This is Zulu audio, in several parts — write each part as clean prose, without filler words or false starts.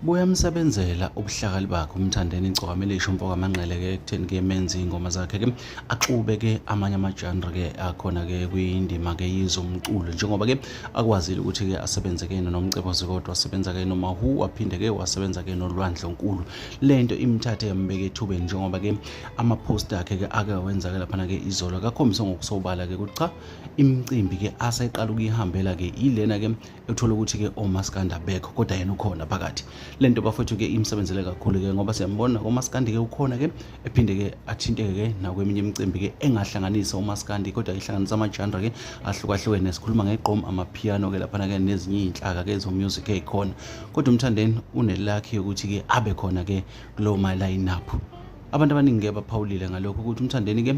Buyamsebenzela ubuhlakali bakhe uMthandeni Igcokama Elisha umfo kaManqele ke ekutheni ke menze iy'ngoma zakhe ke axube ke amanye ama-genre ke akhona ke kwindima ke yezomculo njengoba ke akwazile ukuthi ke asebenze ke noNomcebo Zikode, wasebenza ke noMahu, waphinde ke wasebenza ke noLwandle Nkulu. Lento imthathe yambeka ethubeni njengoba ke ama-post akhe ke ake wenza ke laphana ke izolo akakhombise ngokusobala ke ukuthi cha, imicimbi ke aseqala ukuyihambela ke ilena ke uthola ukuthi ke omaskandi abekho kodwa yena ukhona phakathi. Lento bafowethu ke imsebenzele kakhulu ke ngoba siyambona komaskandi ke ukhona ke ephinde ke athinteke ke nakweminye imicimbi ke engahlanganisa umaskandi kodwa ihlanganisa ama-genre ke ahlukahlukene. Sikhuluma ngegqom, amapiano ke laphana ke nezinye iy'nhlaka ke zo-music ey'khona, kodwa uMthandeni unelakhi yokuthi ke abe khona ke kulowo ma-line up. Abantu abaningi ke baphawulile ngalokho ukuthi uMthandeni ke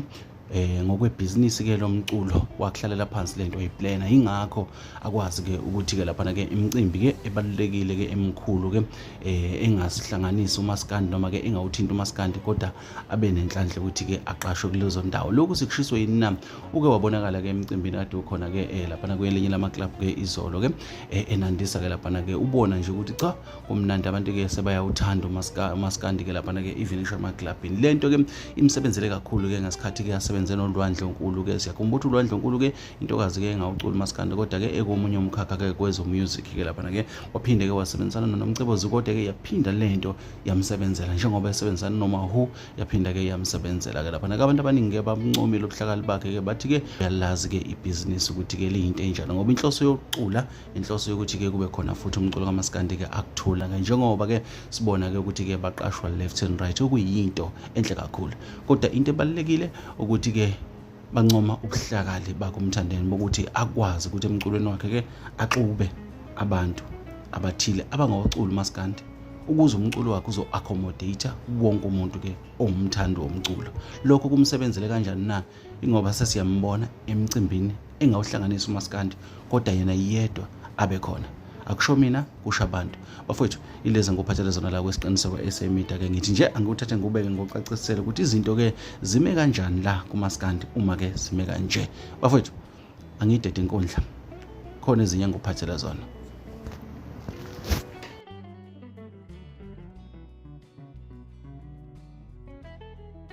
ngokwebhizinisi ke lomculo wakuhlalela phansi lento oyiplana, ingakho akwazi ke ukuthi ke laphana ke imicimbi ke ebalulekile ke emikhulu ke engasihlanganisi umaskandi noma ke engawuthinti umaskandi kodwa abe nenhlanhla ukuthi ke aqashwe kulezo ndawo. Lokhu sikushiswe yini na? Uke wabonakala ke emicimbini kade ukhona ke laphana kwelinye lama-club ke izolo ke enandisa ke laphana ke, ubona nje ukuthi cha, kumnandi, abantu ke sebayawuthanda umaskandi ke laphana ke even ngisho emaklabhini. Lento ke imsebenzele kakhulu ke ngesikhathi ke asebenze noLwandle Nkulu ke. Siyakhumbula ukuthi uLwandle Nkulu ke intokazi ke engawucula umaskandi kodwa ke ekomunye umkhakha ke kwezo music ke laphana ke, waphinde ke wasebenzisana noNomcebo Zikode ke, yaphinda lento yamsebenzela, njengoba esebenzisana noMahu yaphinda ke yamsebenzela ke laphana ke. Abantu abaningi ke bamncomile ubuhlakali bakhe ke, bathi ke uyalazi ke ibhizinisi ukuthi ke liyinto enjani, ngoba inhloso yokucula, inhloso yokuthi ke kube khona futhi umculo kamaskandi ke akuthula ke, njengoba ke sibona ke ukuthi ke baqashwa left and right, okuyinto enhle kakhulu. Kodwa into ebalulekile ukuthi ke bancoma ubuhlakali bakuMthandeni bokuthi akwazi ukuthi emculweni wakhe ke axube abantu abathile abangawuculi umaskandi ukuze umculo wakhe uzo-accommodate wonke umuntu ke owumthandi womculo. Lokho kumsebenzele kanjani na? Ingoba sesiyambona emcimbini engawuhlanganisi umaskandi kodwa yena yedwa abe khona. Akusho mina, kusho abantu. Bafowethu, ilezi ngikuphathele zona la kwesiqiniseko esemida ke. Ngithi nje angikuthathe ngikubeke ngokucacisele ukuthi izinto ke zime kanjani la kumaskandi uma ke zime kanje. Bafowethu, angiyidede inkundla, khona ezinye engikuphathele zona.